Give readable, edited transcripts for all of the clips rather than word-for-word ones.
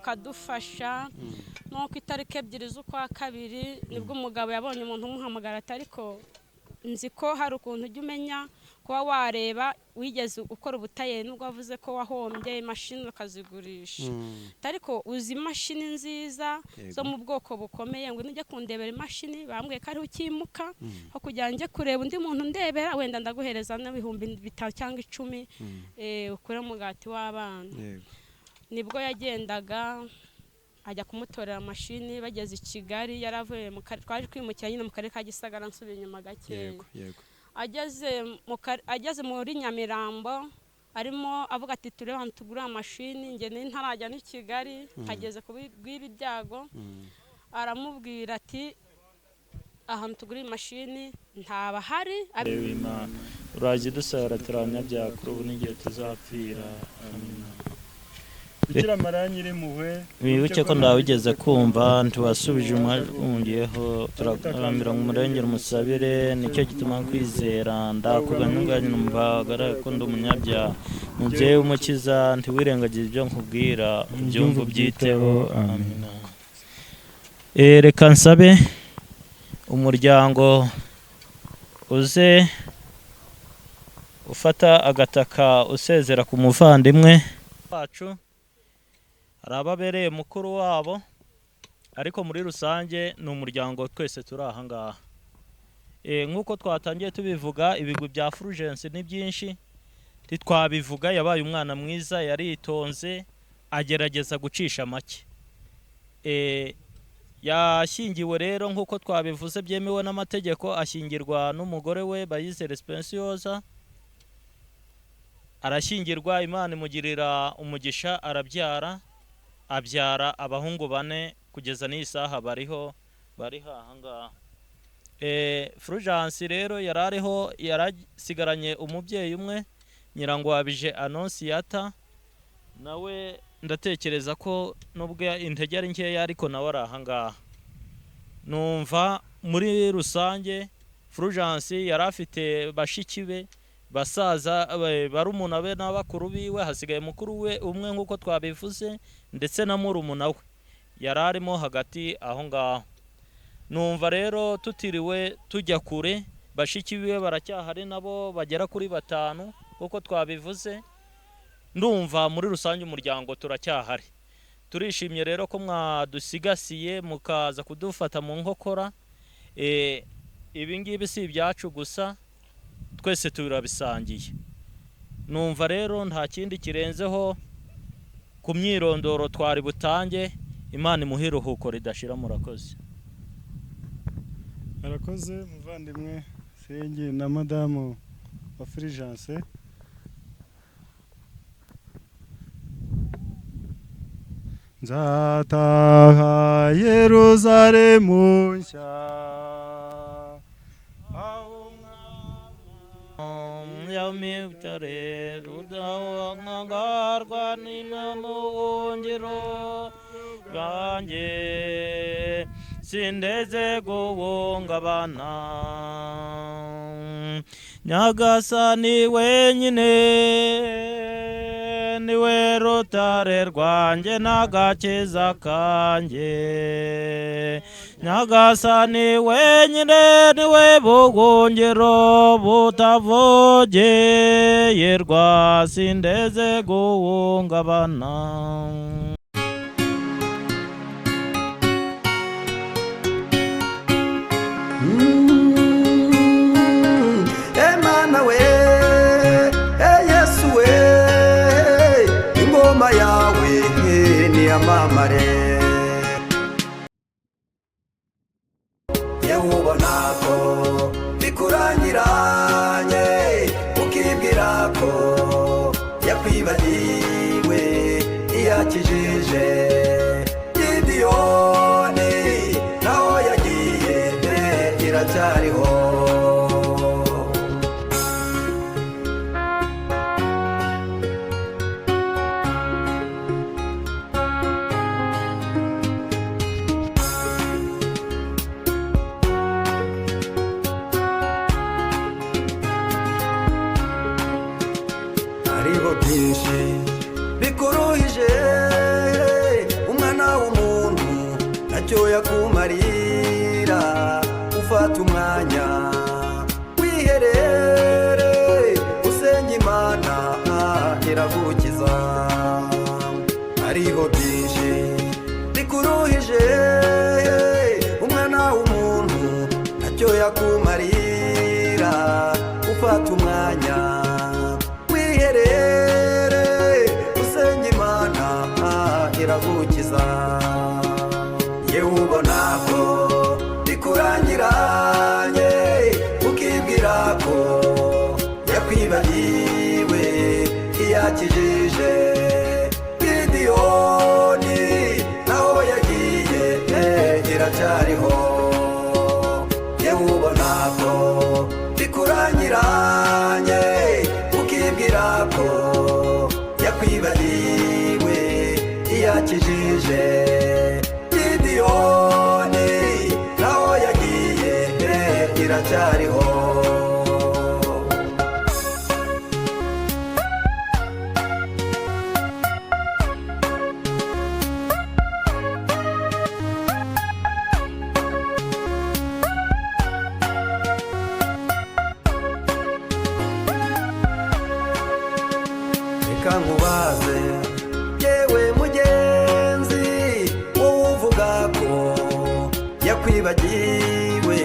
Akadufasha. Nuko itariki 2 z'ukwa kabiri nibwo umugabo yabonye umuntu umuhamagara ati: "Ariko nzi ko hari ukuntu ujya umenya kuba wareba wigeze ukora ubutayeri, nubwo wavuze ko wahombye imashini ukazigurisha, ariko uzi imashini nziza zo mu bwoko bukomeye, ngo nujye kundebera imashini. Bambwiye ko ariho ukimuka, aho kugira ngo njye kureba undi muntu ndebera, wenda ndaguhereza n'5,000 cyangwa 10, ukure umugati w'abana." Nibwo yagendaga ajya kumutorera mashini. Bageze i Kigali, yaravuye mu karere, twaje kwimukira nyine mu karere ka Gisagara, nsubiye inyuma gakeya. yego yego Ageze muri Nyamirambo, arimo avuga ati: "Turebe ahantu tugura amashini, njye ntarajya n'i Kigali, hageze ku bw'ibi byago." Aramubwira ati: "Ahantu tugura imashini ntabahari." W'Imana uraje idusabira turabanyabyaha, kuri ubu n'igihe tuzapfira. Amina. Bikira Mariya Nyirimpuhwe, Wibuke ko ndawigeze kumva ntiwasubije umwungiyeho, turakurambira ngo umurengere umusabire, nicyo gituma kwizera ndakuganya, numva ko ndi umunyabyaha. Mubyeyi w'Umukiza, ntiwirengagize ibyo nkubwira, ubyumve ubyiteho. Amina. Reka nsabe umuryango uze ufata agataka usezera ku muvandimwe wacu. Hari ababereye mukuru wabo, ariko muri rusange ni umuryango twese turi aha ngaha. Nk'uko twatangiye tubivuga, ibigwi bya Fulgence ni byinshi ntitwabivuga. Yabaye umwana mwiza, yaritonze, agerageza gucisha make. Yashyingiwe rero nk'uko twabivuze byemewe n'amategeko, ashyingirwa n'umugore we Bayizere Specioza. Arashyingirwa, Imana imugirira umugisha, arabyara, abyara abahungu bane, kugeza n'iyi saha bariho, bari aha ngaha. Fulgence rero yari ariho, yarasigaranye umubyeyi umwe, Nyirangwabije Anonsiyata, nawe ndatekereza ko nubwo intege ari nkeya ariko nawe ari aha ngaha. Numva muri rusange Fulgence yari afite bashiki be, basaza, barumuna be n'abakuru biwe. Hasigaye mukuru we umwe nk'uko twabivuze, ndetse na murumuna we yari arimo hagati aho ngaho. Numva rero tutiriwe tujya kure, bashiki biwe baracyahari nabo bagera kuri batanu nk'uko twabivuze. Ndumva muri rusange umuryango turacyahari. Turishimye rero ko mwadusigasiye mukaza kudufata mu nkokora. Ibi ngibi si ibyacu gusa, twese turabisangiye. Numva rero nta kindi kirenzeho ku myirondoro twari butange. Imana imuhe iruhuko ridashira. Murakoze. Murakoze muvandimwe Senge na madamu wa Fulgence. Nzataha Yeruzalemu nshya, aho Yamitare rudahangarwa n'inamuhungiro bwanjye, sindeze guhungabana. Nyagasani wenyine niwe rutare rwanjye n'agakiza kanjye, Nyagasani wenyine niwe buhungiro butavogerwa, sindeze guhungabana. Emana we, e Yesu we, ingoma yawe niyamamare. Yewe ubona ko bikurangiranye, ukibwira ko yakwibagiwe, iyakijije Gidiyoni naho yagiye iracyariho. Icyo yakumarira, ufata umwanya wiherere usenge Imana iragukiza. Hariho byinshi bikuruhije, umwana w'umuntu ntacyo yakumarira. Ufata umwanya wiherere usenge Imana iragukiza. Yewe ubona ko bikurangiranye, ukibwira ko yakwibagiwe, iyakijije Gidiyoni naho yagiye iracyariho. Yewe ubona ko bikurangiranye, ukibwira ko yakwibagiwe, iyakijije Gidiyoni naho yagiye iracyariho. Reka nkubaze yewe mugenzi, wowe uvuga ko yakwibagiwe,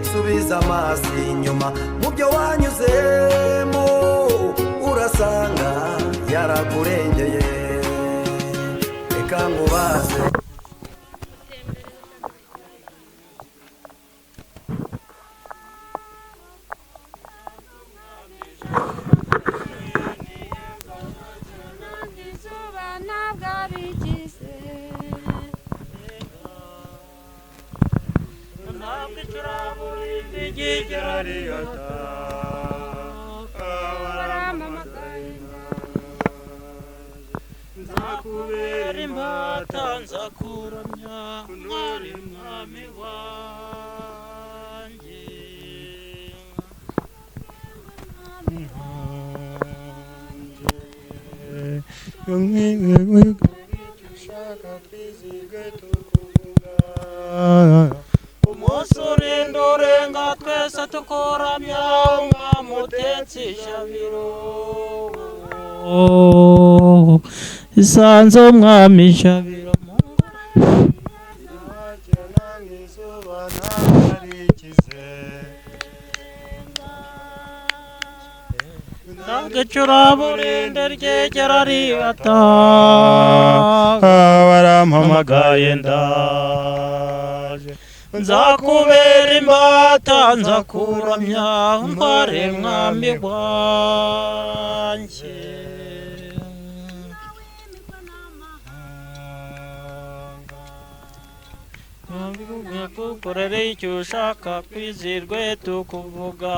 subiza amaso inyuma mu byo wanyuzemo, urasanga yarakurengeye. Reka nkubaze. Izuba ntabwo arigize. Ntabwo icuraburindi ryigera rihata. Baramamagaye. Nzakubera imbata, nzakuramya ntwari mwami wanjye. Umunsi urinda urenga twese tukuramya, umwami utetse ijabiro, isanze umwami ijabiro mu ntabwo icuraburinde ryegera ribata. Barampamagaye Mpamagaye ndaje, nzakubera imbata, nzakuramya ntware mwami wanjye. Kukorere icyo ushaka twizirwe tukuvuga.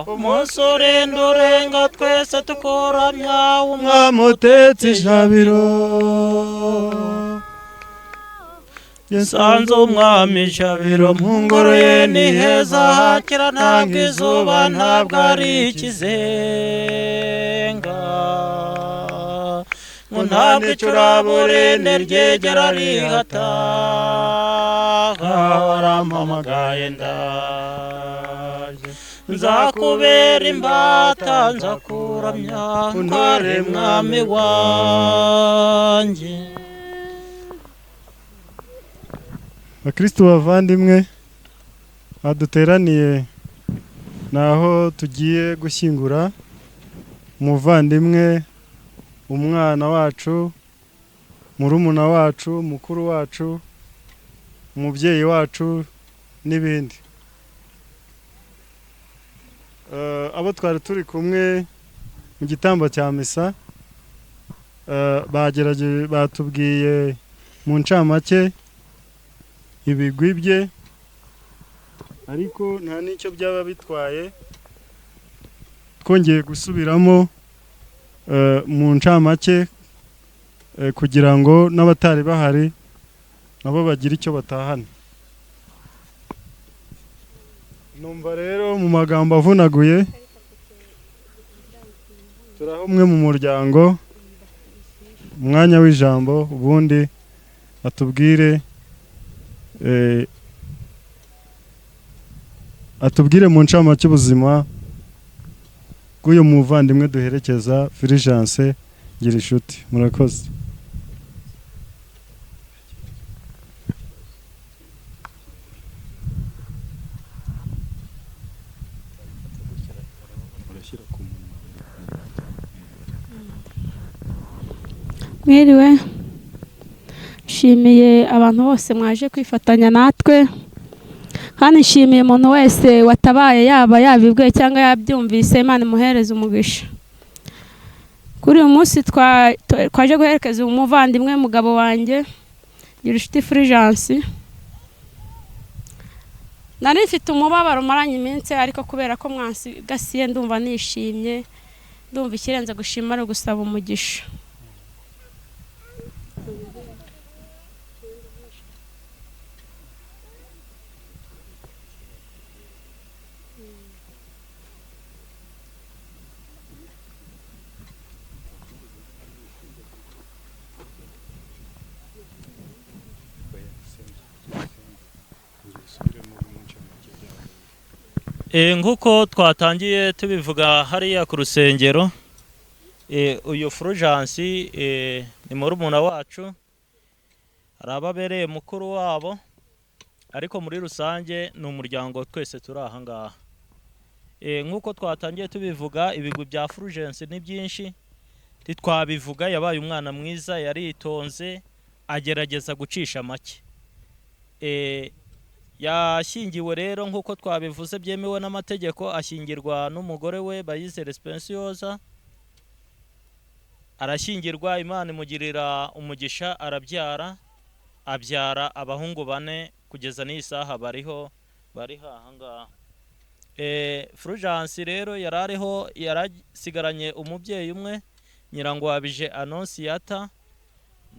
Umunsi urinda urenga twese tukuramya, umwami Mwamutetse ijabiro. Sanze umwami Jabiro mu ngoro ye ni heza hakira, ntabwo izuba ntabwo ari ikizenga, ngo ntabwo icuraburinde ryegera rihata. Warampamagaye ndaje, nzakubera imbata, nzakuramya ntware mwami wanjye. Bakristo bavandimwe, aha duteraniye ni aho tugiye gushyingura umuvandimwe, umwana wacu, murumuna wacu, mukuru wacu, umubyeyi wacu n'ibindi. Abo twari turi kumwe mu gitambo cya misa bagerageje batubwiye mu ncamake ibigwi bye, ariko nta n'icyo byaba bitwaye twongeye gusubiramo mu ncamake, kugira ngo n'abatari bahari nabo bagire icyo batahana. Numva rero mu magambo avunaguye, turaha umwe mu muryango umwanya w'ijambo, ubundi atubwire eh, atubwire mu ncamake ubuzima bw'uyu muvandimwe duherekeza Fulgence Ngirinshuti. Murakoze. Mwiriwe, nshimiye abantu bose mwaje kwifatanya natwe, kandi nshimiye umuntu wese watabaye, yaba yabibwiwe cyangwa yabyumvise. Imana imuhereze umugisha. Kuri uyu munsi twaje guherekeza umuvandimwe, mugabo wanjye Ngirinshuti Fulgence. Nari mfite umubabaro maranye iminsi, ariko kubera ko mwansigasiye ndumva nishimye, ndumva ikirenze gushima ari ugusaba umugisha. Nk'uko twatangiye tubivuga hariya ku rusengero, uyu Fulgence ni murumuna wacu, hari ababereye mukuru wabo, ariko muri rusange ni umuryango twese turi aha ngaha. Nk'uko twatangiye tubivuga, ibigwi bya Fulgence ni byinshi, ntitwabivuga. Yabaye umwana mwiza, yaritonze, agerageza gucisha make. Yashyingiwe rero nk'uko twabivuze byemewe n'amategeko, ashyingirwa n'umugore we Bayizere Specioza, arashyingirwa, Imana imugirira umugisha, arabyara, abyara abahungu bane, kugeza n'iyi saha bariho, bari aha ngaha. Fulgence rero yari ariho, yarasigaranye umubyeyi umwe, Nyirangwabije Annonciata,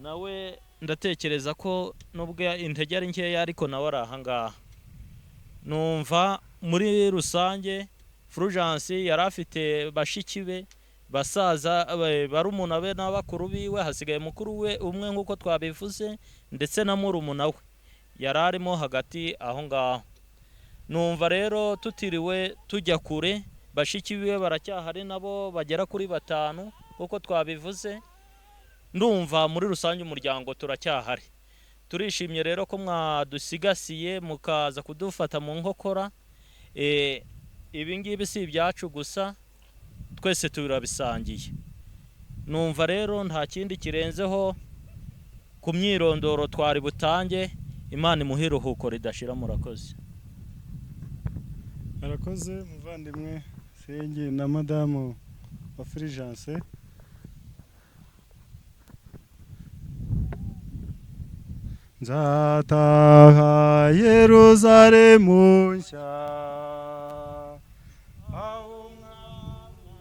nawe ndatekereza ko nubwo intege ari nkeya ariko nawe ari aha ngaha. Numva muri rusange Fulgence yari afite bashiki be, basaza, barumuna be n'abakuru biwe, hasigaye mukuru we umwe nk'uko twabivuze, ndetse na murumuna we yari arimo hagati aho ngaho. Numva rero tutiriwe tujya kure, bashiki biwe baracyahari nabo bagera kuri batanu nk'uko twabivuze. Ndumva muri rusange umuryango turacyahari. Turishimye rero ko mwadusigasiye mukaza kudufata mu nkokora. Ibi ngibi si ibyacu gusa, twese turabisangiye. Numva rero nta kindi kirenzeho ku myirondoro twari butange. Imana imuhe iruhuko ridashira. Murakoze. Murakoze muvandimwe Senge na madamu wa Fulgence. Nzataha Yeruzalemu nshya, aho umwami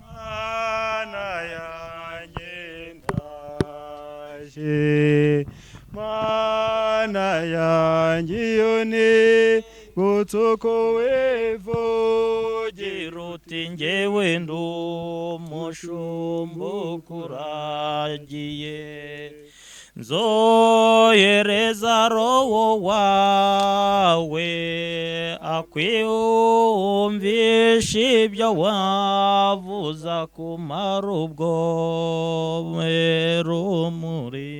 Mana yanjye ndaje, Mana yanjye iyo ni gutsuko wivugira uti njyewe ndi umushumba ukuragiye, nzohereza roho wawe akwiyumvisha ibyo wavuze, akumara ubwo rumuri.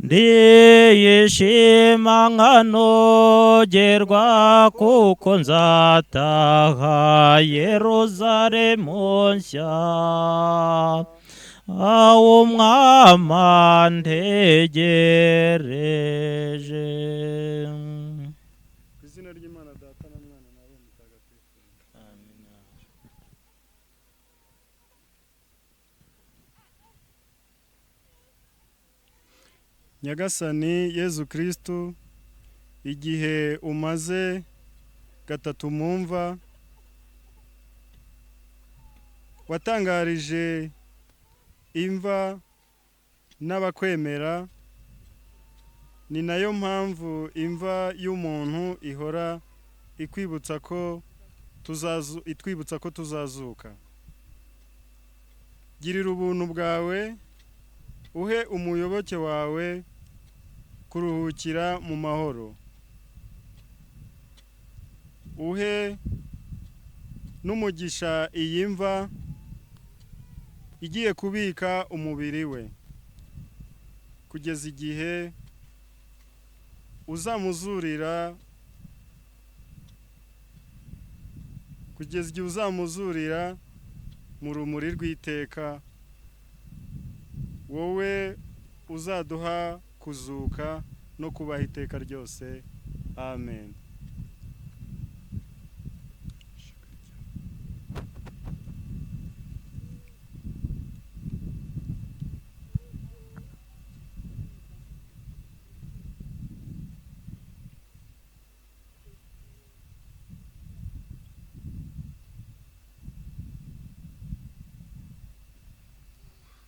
Ndiyishima nkanogerwa kuko nzataha Yeruzalemu nshya, aho umwami antegereje. Ku izina ry'Imana Data na Mwana na Roho Mutagatifu. Amina. Nyagasani Yezu Kristu, igihe umaze gatatu mu mva, watangarije imva n'abakwemera. Ni nayo mpamvu imva y'umuntu ihora ikwibutsa ko itwibutsa ko tuzazuka. Girira ubuntu bwawe, uhe umuyoboke wawe kuruhukira mu mahoro, uhe n'umugisha iyi mva igiye kubika umubiri we kugeza igihe uzamuzurira, kugeza igihe uzamuzurira mu rumuri rw'iteka, wowe uzaduha kuzuka no kubaho iteka ryose. Amen.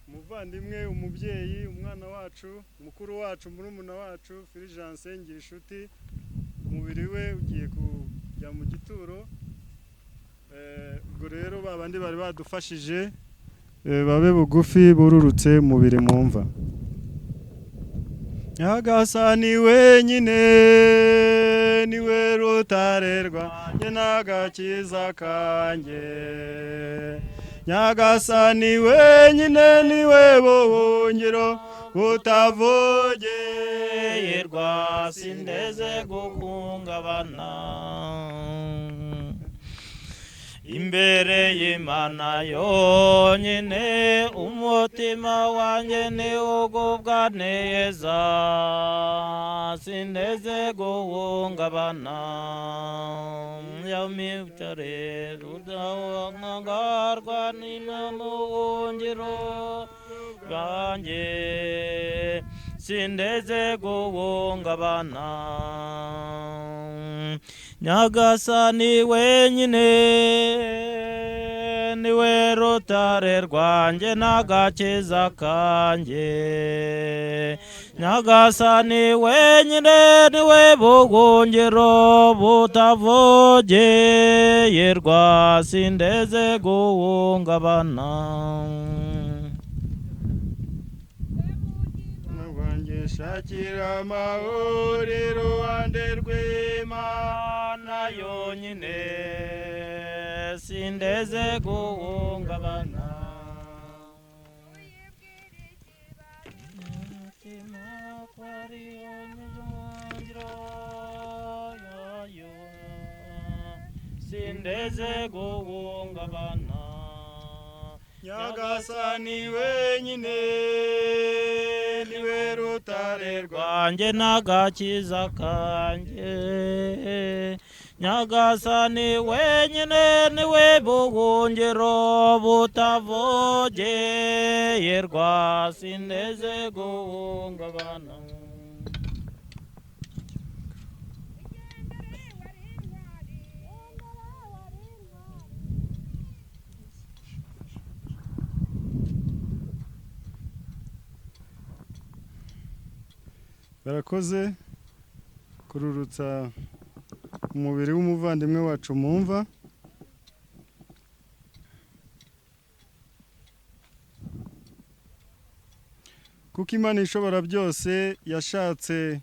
Umuvandimwe, umubyeyi, umwana wacu, mukuru wacu, murumuna wacu Fulgence Ngirinshuti, umubiri we ugiye kujya mu gituro. Ubwo rero babandi bari badufashije babe bugufi bururutse umubiri mu mva. Nyagasani wenyine niwe rutare rwanjye n'agakiza kanjye. Nyagasani wenyine niwe buhungiro butavogerwa, sindeze guhungabana imbere y'Imana yonyine, umutima wanjye ni ugubwa neza, sindeze guhungabana. Yamicare rudahangarwa n'umuhungiro bwanjye, sindeze guhungabana. Nyagasani wenyine niwe rutare rwanjye n'agakiza kanjye. Nyagasani wenyine niwe buhungiro butavogerwa, sindeze guhungabana. Rwanjye shakira amahoro iruhande rw'Imana yonyine, sindeze guhungabana. Sindeze guhungabana. Nyagasani wenyine niwe rutare rwanjye n'agakiza kanjye. Nyagasani wenyine niwe buhungiro butavogerwa, sindeze guhungabana. Barakoze kururutsa umubiri w'umuvandimwe wacu mu mva. Kuko Imana ishobora byose yashatse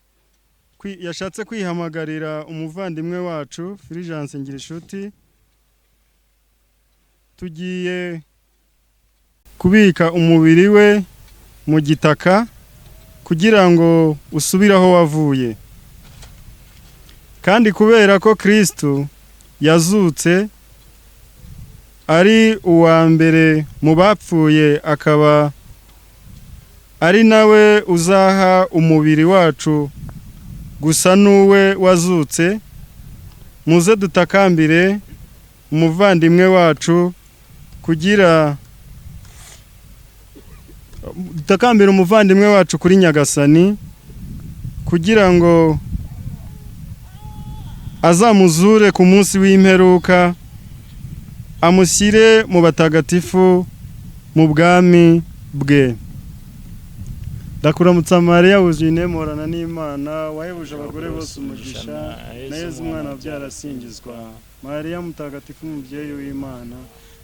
kwihamagarira umuvandimwe wacu Fulgence Ngirinshuti, tugiye kubika umubiri we mu gitaka kugira ngo usubire aho wavuye. Kandi kubera ko Kristo yazutse ari uwa mbere mu bapfuye, akaba ari nawe uzaha umubiri wacu gusa n'uwe wazutse, muze dutakambire umuvandimwe wacu kugira dutakambire umuvandimwe wacu kuri Nyagasani, kugira ngo azamuzure ku munsi w'imperuka, amushyire mu batagatifu mu bwami bwe. Ndakuramutsa Mariya wuzuye inema n'Imana, wahebuje abagore bose umugisha, na Yezu umwana wabyara asingizwa. Mariya mutagatifu umubyeyi w'Imana,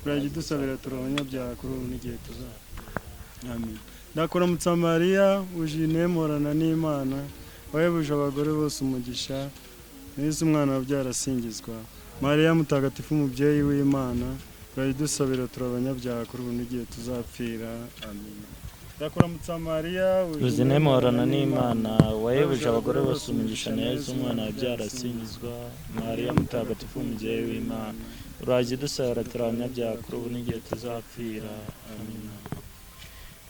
urajya udusabira turi abanyabyaha kuri ubu n'igihe tuzapfa. Amen. Ndakuramutsa Mariya, uje muhorana n'Imana, wahebuje abagore bose umugisha, Yesu umwana wabyara asingizwa. Mariya mutagatifu umubyeyi w'Imana, urajya udusabira turi abanyabyaha kuri ubu n'igihe tuzapfira. Amen. Ndakuramutsa Mariya, uje muhorana n'Imana, wahebuje abagore bose umugisha, na Yesu umwana wabyara asingizwa. Mariya mutagatifu umubyeyi w'Imana, urajya udusabira turi abanyabyaha kuri ubu n'igihe tuzapfira. Amen.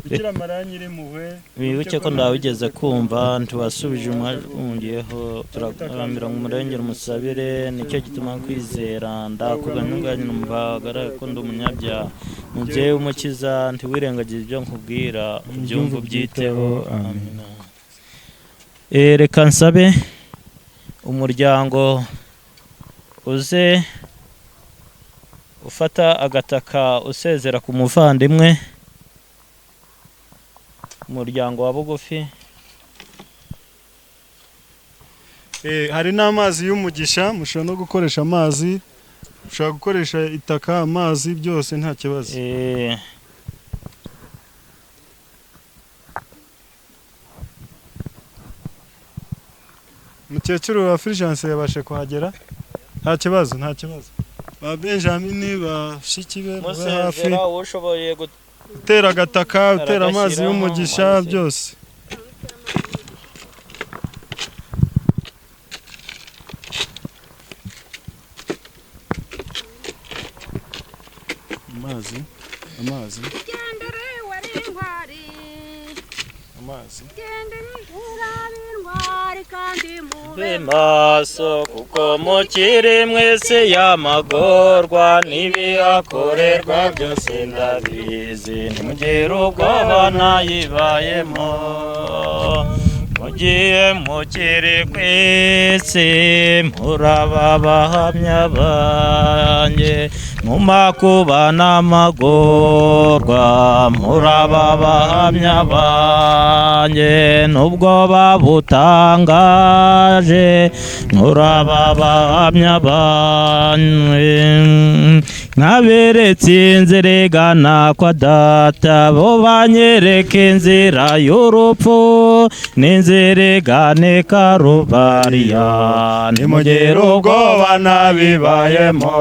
Bikira Mariya nyirimpuhwe, Wibuke ko ndawigeze kumva ntiwasubije umwungiyeho, turarambira ngo umurengere umusabire, nicyo gituma kwizera ndakuganya numva ko ndi umunyabyaha. Mubyeyi w'umukiza, ntiwirengagize ibyo nkubwira, ubyumve ubyiteho. Amina. Reka nsabe umuryango uze ufata agataka usezera ku muvandimwe, umuryango wa bugufi. Hari n'amazi y'umugisha, mushobora no gukoresha amazi, ushobora gukoresha itaka, amazi, byose nta kibazo. Umukecuru wa Fulgence yabashe kuhagera, nta kibazo, nta kibazo. Ba Benjamin bashiki be babe hafi, musezera ushoboye utera agataka, utera amazi Aragashyiramo, y'umugisha, amazi. byose. Amazi, amazi, Gendere wari intwari, amazi. gendere urabe intwari kandi mube Mube maso kuko mukiri mwese y'amagorwa n'ibihakorerwa byose ndabizi, ntimugire ubwoba nayibayemo. Mugiye mukiri ku isi muraba abahamya banjye, mu makuba n'amagorwa muraba abahamya banjye, nubwo babutangaje muraba abahamya banjye. Nkaberetse inzira igana kwa data, bo banyereka inzira y'urupfu n'inzira igana i Karuvariya, ntimugire ubwoba nabibayemo.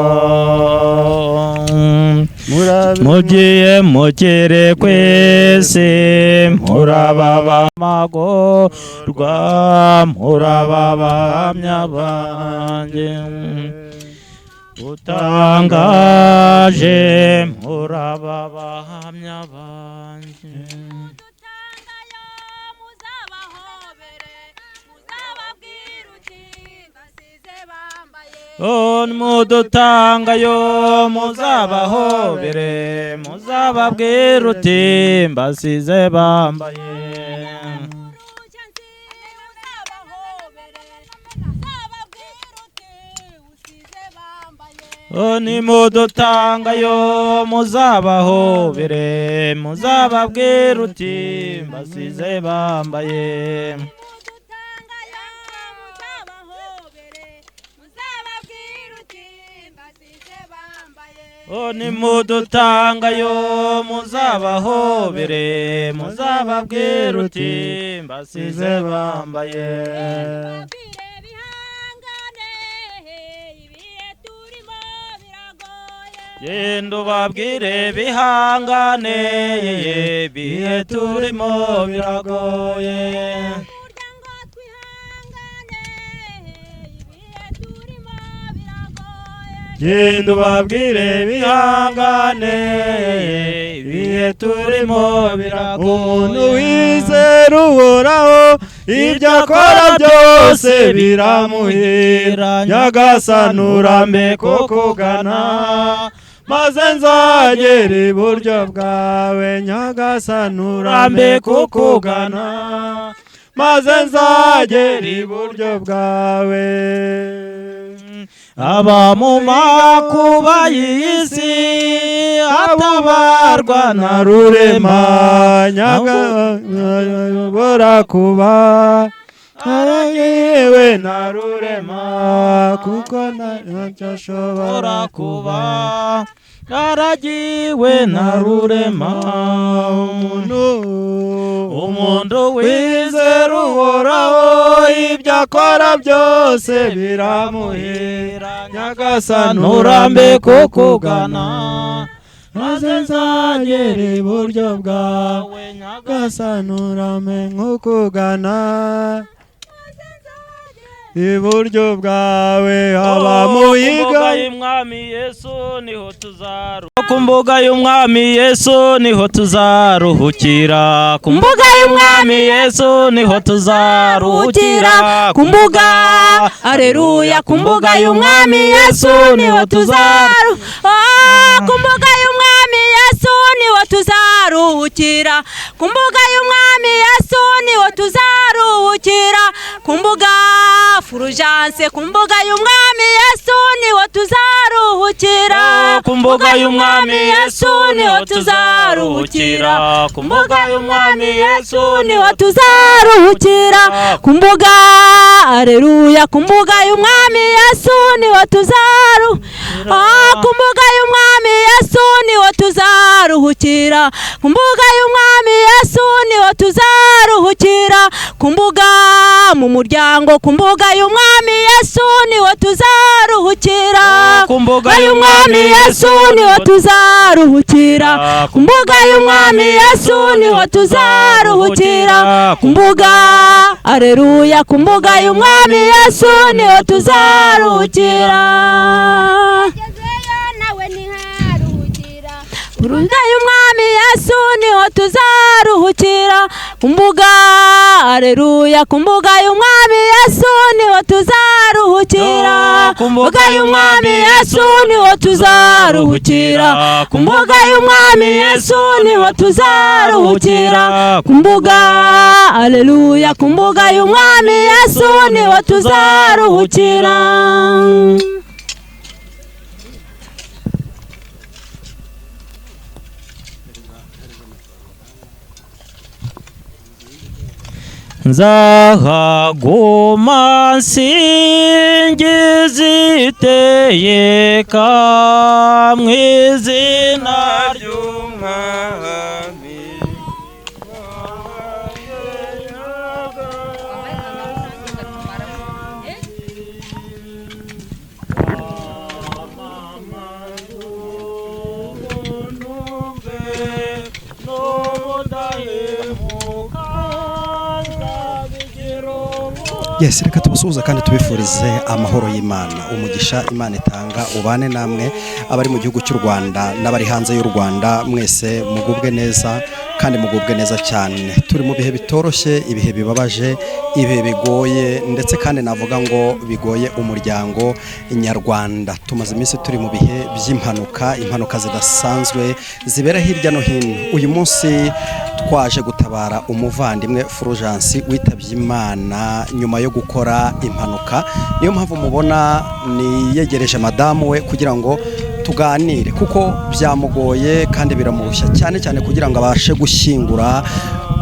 Mugiye mukiri ku isi muraba amagorwa, muraba abahamya banjye, utangaje muraba abahamya banjye. Dutangayo muzabahobere, muzababwira uti basize bambaye. Mudutangayo muzabahobere, muzababwira uti mbasize bambaye. Urushya nzi muzabahobere, muzababwira uti usize bambaye. Nimudutangayo muzabahobere, muzababwira uti mbasize bambaye. Dutangayo muzabahobere, muzababwira uti basize bambaye. Nimudutangayo muzabahobere, muzababwira uti mbasize bambaye. Babwire bihangane, ibihe turimo biragoye. Genda ubabwire bihangane, ibihe turimo biragoye. Burya ngo twihangane, ibihe turimo biragoye. Genda ubabwire bihangane, ibihe turimo biragoye. Umuntu wizera Uhoraho, ibyo akora byose biramuhira. Nyagasani urampe kukugana, maze nzagera iburyo bwawe. Nyagasani urampe kukugana, maze nzagera iburyo bwawe. Aba mu makuba y'isi atabarwa na Rurema Rurema, nyagayobora kuba Aragiwe na Rurema, kuko ntacyo ashobora kuba. Aragiwe na Rurema. Umuntu wizera Uhoraho, ibyo akora byose biramuhira. Nyagasani, nturambe kukugana, maze nzagera iburyo bwawe. Nyagasani, urampe nkukugana, iburyo bwawe haba muyiga. Y'umwami Yesu niho tuzaru ku mbuga y'umwami Yesu niho tuzaruhukira, ku mbuga y'umwami Yesu niho tuzaruhukira, ku mbuga, aleluya, ku mbuga y'umwami Yesu niho tuzaru ku mbuga y'umwami Yesu niho tuzaruhukira, ku mbuga y'umwami Yesu niho tuzaruhukira, ku mbuga Fulgence, ku mbuga y'umwami Yesu niho tuzaruhukira, ku mbuga y'umwami Yesu niho tuzaruhukira, ku mbuga y'umwami Yesu niho tuzaruhukira, ku mbuga, aleluya, ku mbuga y'umwami Yesu niho tuzaru ku mbuga y'umwami Yesu niho tuzaruhukira, ku mbuga y'umwami Yesu niho tuzaruhukira, ku mbuga mu muryango, ku mbuga y'umwami Yesu niho tuzaruhukira, ku mbuga y'umwami Yesu niho tuzaruhukira, ku mbuga y'umwami Yesu niho tuzaruhukira, ku mbuga, aleluya, ku mbuga y'umwami Yesu niho tuzaruhukira. Mbuga y'umwami Yesu niho tuzaruhukira, ku mbuga, aleluya, ku mbuga y'umwami Yesu niho tuzaruhukira, ku mbuga y'umwami Yesu niho tuzaruhukira, ku mbuga y'umwami Yesu niho tuzaruhukira, ku mbuga, aleluya, ku mbuga y'umwami Yesu niho tuzaruhukira. Nzahaguma nsingiza iteka mu izina ry'umwami. Yes, reka tubasuhuza kandi tubifurize amahoro y'Imana, umugisha Imana itanga ubane namwe, abari mu gihugu cy'u Rwanda n'abari hanze y'u Rwanda, mwese mugubwe neza kandi mugubwe neza cyane. Turi mu bihe bitoroshye, ibihe bibabaje, ibihe bigoye, ndetse kandi navuga ngo bigoye umuryango nyarwanda. Tumaze iminsi turi mu bihe by'impanuka, impanuka zidasanzwe zibera hirya no hino. Uyu munsi twaje gutabara umuvandimwe Fulgence witabye Imana nyuma yo gukora impanuka. Niyo mpamvu mubona niyegereje madamu we kugira ngo tuganire, kuko byamugoye kandi biramurushya cyane cyane kugira ngo abashe gushyingura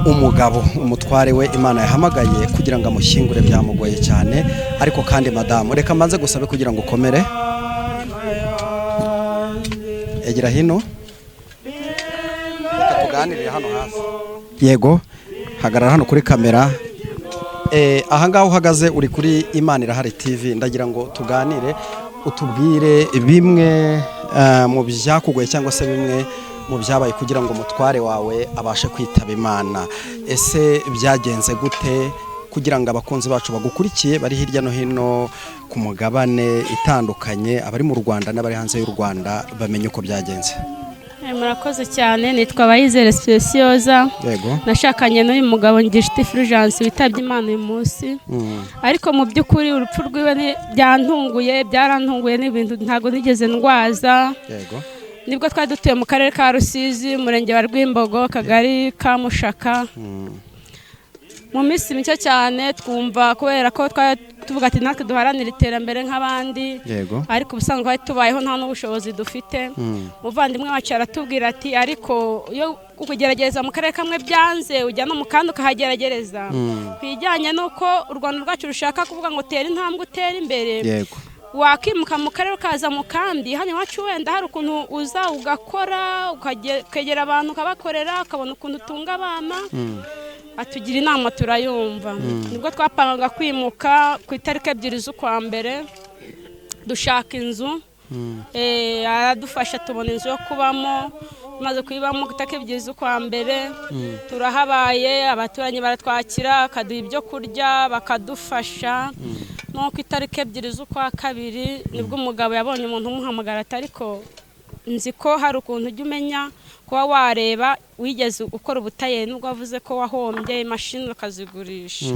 umugabo, umutware we Imana yahamagaye kugira ngo amushyingure, byamugoye cyane. Ariko kandi madamu, reka mbanze gusabe kugira ngo ukomere, egera hino, reka tuganirire hano hafi. Yego, hagarara hano kuri kamera. Ahangaha uhagaze uri kuri Imana Irahari TV, ndagira ngo tuganire, utubwire bimwe mu byakugoye cyangwa se bimwe mu byabaye kugira ngo umutware wawe abashe kwitaba Imana. Ese byagenze gute kugira ngo abakunzi bacu bagukurikiye bari hirya no hino ku mugabane itandukanye, abari mu Rwanda n'abari hanze y'u Rwanda, bamenye uko byagenze? Murakoze cyane, nitwa Bayizere Specioza. Yego. Nashakanye n'uyu mugabo Ngirishuti Fulgence witabye Imana uyu munsi. Ariko mu by'ukuri urupfu rwiwe byantunguye, byarantunguye, n'ibintu ntago nigeze ndwaza. Yego. Nibwo twari dutuye mu karere ka Rusizi, umurenge wa Rwimbogo, akagari ka Mushaka. Mu minsi mike cyane twumva, kubera ko twari tuvuga ati natwe duharanira iterambere nk'abandi, ariko ubusanzwe twari tubayeho nta n'ubushobozi dufite. Umuvandimwe wacu aratubwira ati ariko iyo kugerageza mu karere kamwe byanze, ujya no mu kandi ukahageragereza. Ku bijyanye n'uko u Rwanda rwacu rushaka kuvuga ngo tera intambwe utere imbere, wakimuka mu karere ukaza mu kandi. Hano iwacu wenda hari ukuntu uza ugakora, ukegera abantu ukabakorera, ukabona ukuntu utunga abana. Atugira inama turayumva. Nibwo twapangaga kwimuka ku itariki 2 z'ukwa mbere, dushaka inzu. Aradufasha tubona inzu yo kubamo. Tumaze kuyibamo, ku itariki 2 z'ukwa mbere turahabaye, abaturanyi baratwakira, bakaduha ibyo kurya, bakadufasha. No ku itariki 2 z'ukwa kabiri nibwo umugabo yabonye umuntu umuhamagara ati ariko nzi ko hari ukuntu ujya umenya kuba wareba wigeze ukora ubutayeri, nubwo wavuze ko wahombye, imashini ukazigurisha,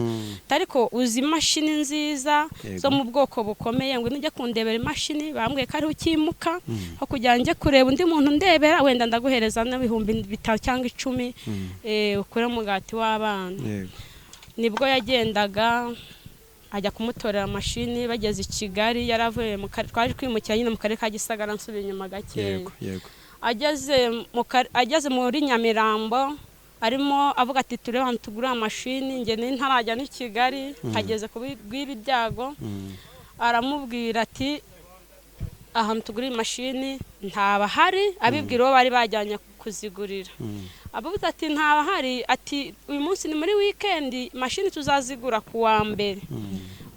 ariko uzi imashini nziza zo mu bwoko bukomeye, ngo nujye kundebera imashini. Bambwiye ko ariho ukimuka, aho kugira ngo njye kureba undi muntu ndebera, wenda ndaguhereza n'5,000 cyangwa 10, ukure umugati w'abana. Nibwo yagendaga ajya kumutorera mashini. Bageze i Kigali, yaravuye mu karere twaje kwimukira nyine mu karere ka Gisagara, nsubira inyuma gakeya. yego yego Ageze muri Nyamirambo, arimo avuga ati turebe ahantu tugura amashini, njye ntarajya n'i Kigali, hageze ku bw'ibi byago. Aramubwira ati ahantu tugura imashini ntabahari, abibwira uwo bari bajyanye kuzigurira. Abavuze ati ntabahari, ati uyu munsi ni muri wikendi, mashini tuzazigura ku wa mbere.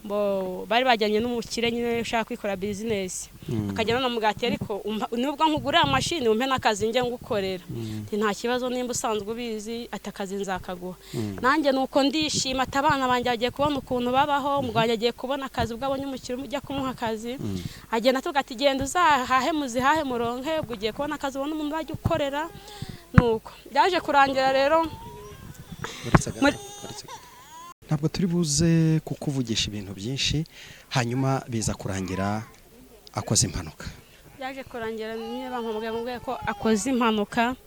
Bo bari bajyanye n'umukire nyine ushaka kwikora bizinesi, akajya anamubwira ati ariko nubwo nkugurira mashini, umpe n'akazi njye ngukorera. Ati nta kibazo, nimba usanzwe ubizi, ati akazi nzakaguha. Nanjye nuko ndishima, ati abana banjye bagiye kubona ukuntu babaho, umugabo wanjye agiye kubona akazi ubwo abonye umukire ujya kumuha akazi. Agenda atubwira ati genda uzahahe, muzihahe, muronke, ubwo ugiye kubona akazi, ubone umuntu uzajya ukorera. Nuko byaje kurangira rero. Uretse gato, uretse gato. Ntabwo turi buze kukuvugisha ibintu byinshi. Hanyuma biza kurangira akoze impanuka. Byaje kurangira nyine bampamagaye mubwiye ko akoze impanuka.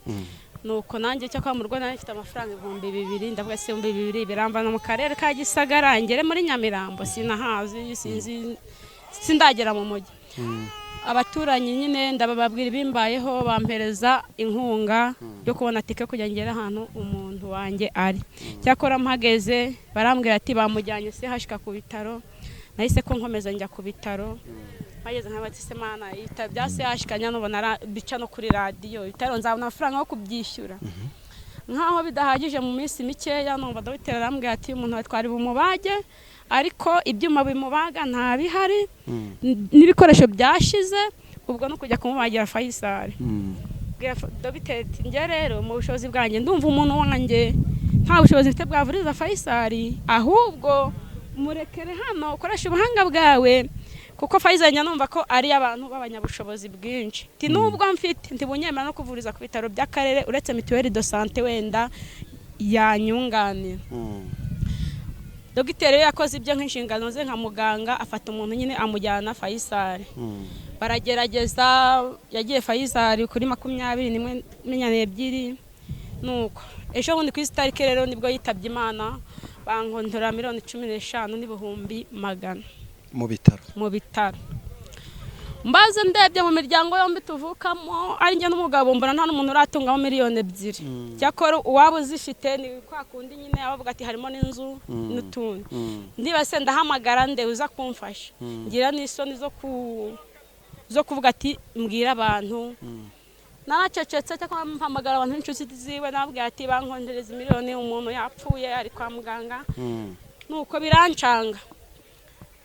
Nuko nanjye cyo kwa mu rugo nari mfite amafaranga 2000. Ndavuga se 2000 biramvana mu karere ka Gisagara ngere muri Nyamirambo? Sinahazi, sinzi, sindagera mu mujyi. Abaturanyi nyine ndabababwira ibimbayeho, bampereza inkunga yo kubona tike kugira ngere ahantu umuntu wanjye ari. Cyakora mpageze barambwira ati bamujyanye CHK ku bitaro. Nahise ko nkomeza njya ku bitaro. Bageze nka bati se mana, ibitaro bya CHK nubona bica no kuri radiyo, ibitaro nzabona amafaranga yo kubyishyura? Nkaho bidahagije, mu minsi mikeya numva dogiteri arambwira ati umuntu twari bumubage, ariko ibyuma bimubaga nta bihari n'ibikoresho byashize, ubwo no kujya kumubagira Faisal. Bwira dogiteri ati njye rero mu bushobozi bwanjye ndumva umuntu wanjye nta bushobozi mfite bwavuriza Faisal, ahubwo murekere hano, ukoreshe ubuhanga bwawe, kuko Faisal njya numva ko ari abantu b'abanyabushobozi bwinshi. Ati nubwo mfite ntibunyemera no kuvuriza ku bitaro by'akarere, uretse mutuelle de santé wenda yanyunganira. Dogiteri we yakoze ibyo nk'inshingano ze nka muganga, afata umuntu nyine amujyana Faisal. Baragerageza, yagiye Faisal kuri 21 2. Nuko ejo bundi ku isi tariki rero nibwo yitabye Imana, bankondora 15,100,000. Mu bitaro? Mu bitaro. Mbaze ndebye mu miryango yombi tuvukamo, ari njye n'umugabo, mbona nta n'umuntu uratungamo 2 miliyoni. Cyakora uwaba uzifite ni kwa kundi nyine abavuga ati harimo n'inzu n'utundi. Ndiba se ndahamagara nde uza kumfasha? Ngira n'isoni zo kuvuga ati mbwira abantu. Naracecetse. Cyangwa mpamagara abantu b'inshuti ziwe, nababwira ati bankondereza miliyoni, umuntu yapfuye, ari kwa muganga. Nuko birancanga.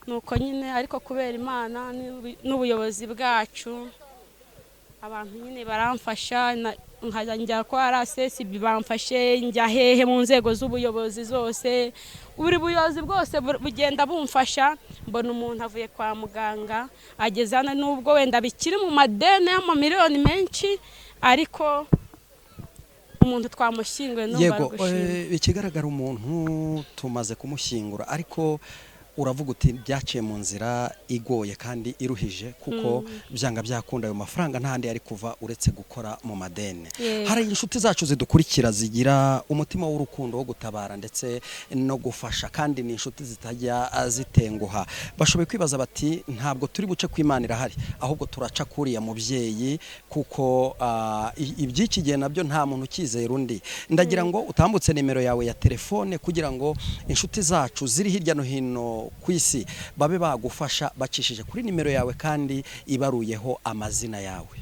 Nuko nyine ariko kubera Imana n'ubuyobozi bwacu, abantu nyine baramfasha, nkajya njya kwa RSSB bamfashe, njya hehe mu nzego z'ubuyobozi zose, buri buyobozi bwose bugenda bumfasha. Mbona umuntu avuye kwa muganga ageze hano, nubwo wenda bikiri mu madeni y'amamiliyoni menshi, ariko umuntu twamushyinguye, numva Yego. ari gushima. Ikigaragara umuntu tumaze kumushyingura, ariko Uravuga uti byaciye mu nzira igoye kandi iruhije, kuko byanga byakunda ayo mafaranga nta handi yari kuva uretse gukora mu madeni. Hari inshuti zacu zidukurikira zigira umutima w'urukundo wo gutabara ndetse no gufasha, kandi ni inshuti zitajya zitenguha. Bashoboye kwibaza bati ntabwo turi buce ku Imana irahari, ahubwo turaca kuriya mubyeyi, kuko iby'iki gihe nabyo nta muntu ukizera undi. Ndagira ngo utambutse nimero yawe ya telefone kugira ngo inshuti zacu ziri hirya no hino ku isi babe bagufasha bacishije kuri nimero yawe kandi ibaruyeho amazina yawe.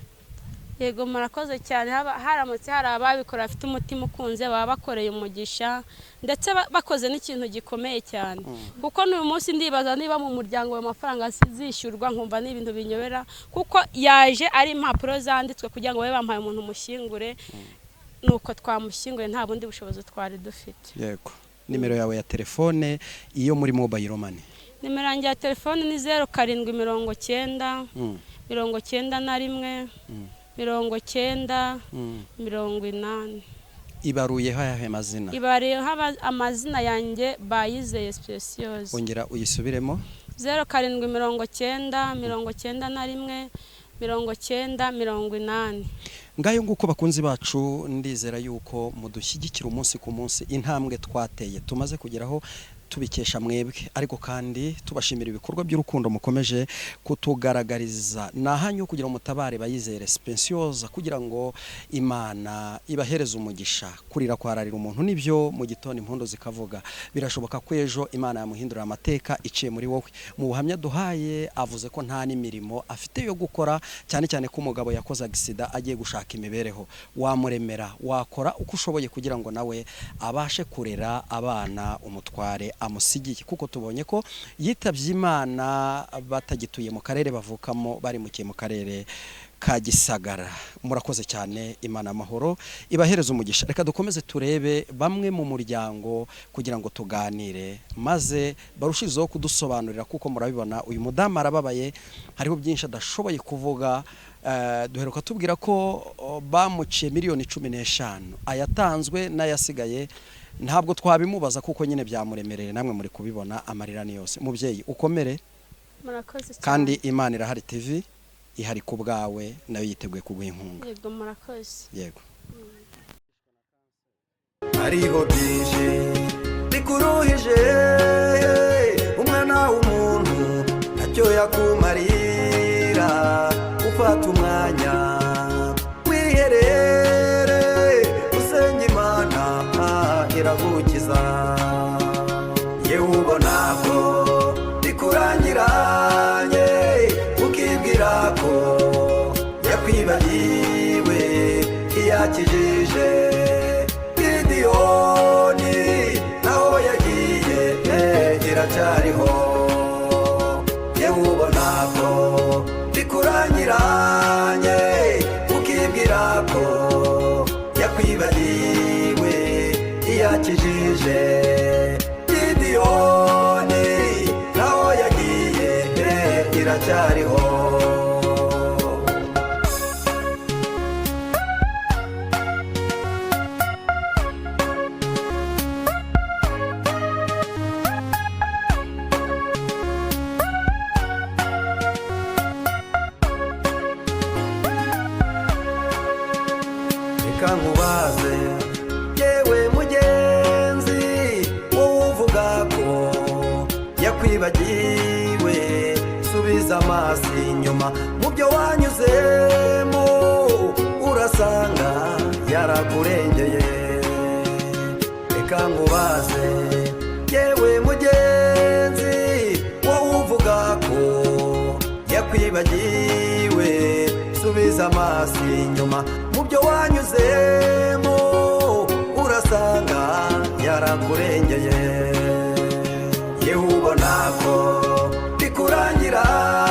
Yego, murakoze cyane. Haramutse hari ababikora bafite umutima ukunze, baba bakoreye umugisha ndetse bakoze n'ikintu gikomeye cyane, kuko n'uyu munsi ndibaza niba mu muryango ayo mafaranga zishyurwa, nkumva ni ibintu binyobera, kuko yaje ari impapuro zanditswe kugira ngo babe bampaye umuntu umushyingure, nuko twamushyinguye, nta bundi bushobozi twari dufite. Yego, nimero yawe ya telefone iyo muri mobile money. Nimero yanjye ya telefone ni 0790 91 90 80. Ibaruyeho ayahe mazina? Ibaruyeho amazina yanjye Bayizeye Speciose. Ongera uyisubiremo. 0790 91 90 80. Ngayo nguko, bakunzi bacu, ndizera yuko mudushyigikira umunsi ku munsi. Intambwe twateye tumaze kugeraho tubikesha mwebwe, ariko kandi tubashimira ibikorwa by'urukundo mukomeje kutugaragariza. Ni ahanyu kugira umutabare Bayizere Specioza, kugira ngo Imana ibahereze umugisha. Kurira kwararira umuntu nibyo, mu gitondo impundu zikavuga. Birashoboka ko ejo Imana yamuhindurira amateka iciye muri wowe. Mu buhamya duhaye avuze ko nta n'imirimo afite yo gukora, cyane cyane ko umugabo yakoze agisida agiye gushaka imibereho. Wamuremera, wakora uko ushoboye kugira ngo nawe abashe kurera abana umutware amusigiye, kuko tubonye ko yitabye Imana batagituye mu karere bavukamo, barimukiye mu karere ka Gisagara. Murakoze cyane, Imana amahoro ibahereza umugisha. Reka dukomeze turebe bamwe mu muryango kugira ngo tuganire, maze barushizeho kudusobanurira, kuko murabibona uyu mudamu arababaye, hariho byinshi adashoboye kuvuga. Duheruka tubwira ko bamuciye miliyoni 15, ayatanzwe n'ayasigaye ntabwo twabimubaza kuko nyine byamuremereye, namwe muri kubibona amarira ni yose. Mubyeyi, ukomere. Murakoze cyane. Kandi Imana Irahari TV ihari ku bwawe, nayo yiteguye kuguha inkunga. Yego, murakoze. Yego. Hariho byinshi bikuruhije, umwana w'umuntu ntacyo yakumarira. Ufata umwanya wiherere usenga Imana, iragukiza. Yewe, ubona ko bikurangiranye, ukibwira ko yakwibagiwe, iyakijije Gidiyoni naho yagiye iracyariho. Yewe, ubona ko bikurangiranye, ukibwira ko yakwibagiwe, iyakijije Gidiyoni naho yagiye iracyariho. Reka nkubaze yewe mugenzi, wowe uvuga ko yakwibagiwe, subiza amaso inyuma mu byo wanyuzemo, urasanga yarakurengeye. Reka nkubaze yewe mugenzi, wowe uvuga ko yakwibagiwe, subiza amaso inyuma mu byo wanyuzemo, urasanga yarakurengeye. Yewe, ubona ko bikurangiranye.